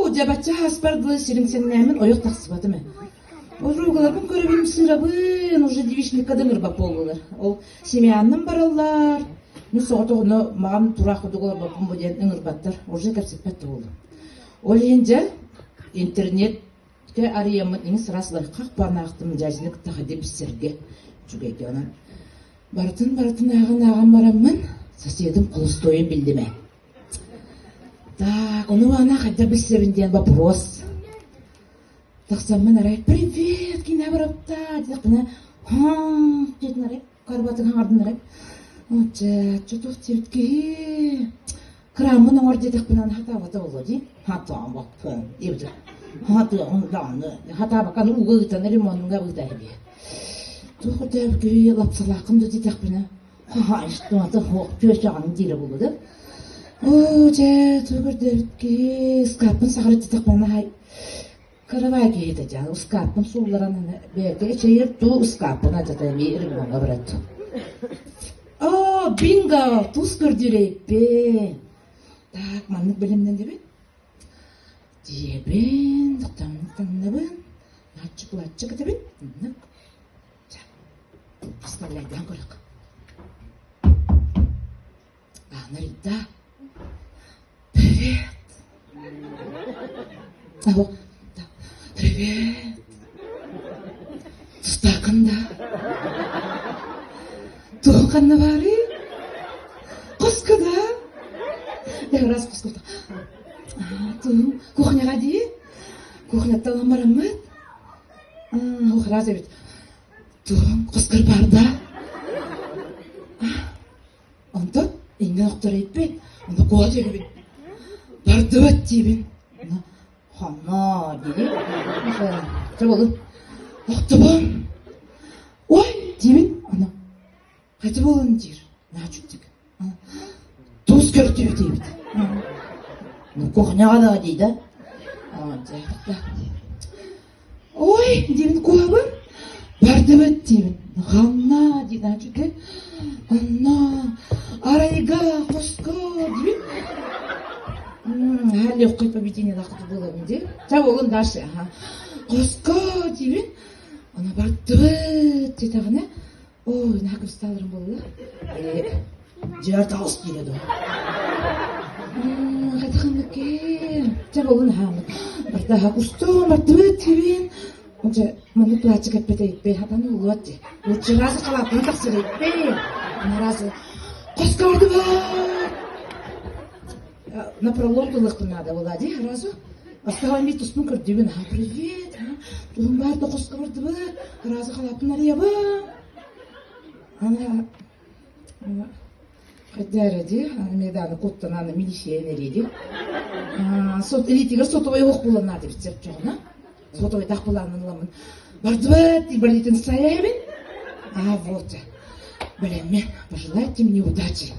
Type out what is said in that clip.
Оо, дьэ бачча ааспар дылы сириҥсэннээммин ойох тахсыбатым ээ. Подругаларбын көрөбүн сыырабын, уже девичникка да ыҥырбат буоллулар. Ол семьянным бараллар, мин соҕотоҕуна маҕан тураах курдук олорбоппун бу диэн ыҥырбаттар, уже кэпсэппэт да буоллум. Ол иһин дьэ интернеткэ арыйаммын иҥис сараас лайхах банаахтым дьаадьыны кытта хайда билсэргэ үчүгэйгэ онон барытын барытын ааҕан ааҕан бараммын соседым холостуойун биллим ээ. Так, ону ана хайдах билсэбин диэн вопрос. Тахсаммын арай «Привет, киинэ барапта» диэхпинэ «Һаа» диэтин арай карбатын хаҥардын арай «Чэ, чотух диэбит киһи кырааммын оҥор диэтэхпинэ аны хатаабата буолуо дии хатаабаппын диэбитэ хатыаҕым даҕаны хатаабакка аны ууга ыытан ремонуҥа ыыта эбиэ туох өтөөбүт киһи лапсалааххын да диэтэхпинэ хаһаайыстыбата суох түөсэҕин диирэ буолуо да оо дьэ тугу көрдөөбүт киһи ыскааппын саҕарыт диэтэхпинэ аһай Каравай киһитэ дьаһал ыскааппын суулларан бэйэтэ эчэйэр туу ыскааппын адьата эмиэ ремоҥҥа барат. Оо, бинго! Тус көрдүүрэйбин. Так, маннык бэлэмнэнэбин. Диэбин, таҥнабын, лааччык-лааччык этэбин. Маннык. Ча, представляйдаан көрөх. Аана ыйда. Привет. Алло. Да. Привет. Тустааххын да? Туох ханна баарый? Хоско да? Да, раз хоско. Туу, кухняҕа дии. Кухняттан ылан бараммыт. Ох, раз эбит. Туох хоскор баар да? Онтон иннин охтор эппит, ону куот үһүбүн. Бардыбат диибин. Ону хонно диибин. Чэ буолун. Охтобун. Ой диибин. Ону хайда буолун диир. Наачуттик. Туус көрдүү диэбит. Ну кухняҕа да дии да. Ой, диибин куһабын, бардыбыт диибин. Ханна диэн аачыты. Онно арайга, хоско диибин. Ха легкое поведение буолабын дии. Ча буолун дальше. Хоско диибин. Ана бардыбыт диэтэҕинэ, ой, наһаа кыбыстааларым буолла. Дьиэр таҕыс диирэ дуо? Хатыханныккин. Чэ буолун аһааммыт. Барда кустуум, бардыбыт диибин. Онча маннык платчик эппэтэ иппэй хатан уулуот дии. Лучше разы халааппын тахсар иппэй. Разы хоско бардыбыт. Напролом тылыахпын наада буолаа дии сразу. Бастаан мин туспун көрдүбүн, аха привет, туһум баар да хоско бардыбыт, разы халааппын арыйабын. Ана Хайда эрэ дии, эмиэ даҕаны куттанан милиция эриэ дии. Сот илиитигэр сотовой оһох буолан наада эбит сөптөөҕүнэ. Сотовойдаах былаанын ыламмын бардыбыт дии баритын сайаһабын. А вот, бэлэммин, пожелайте мне удачи.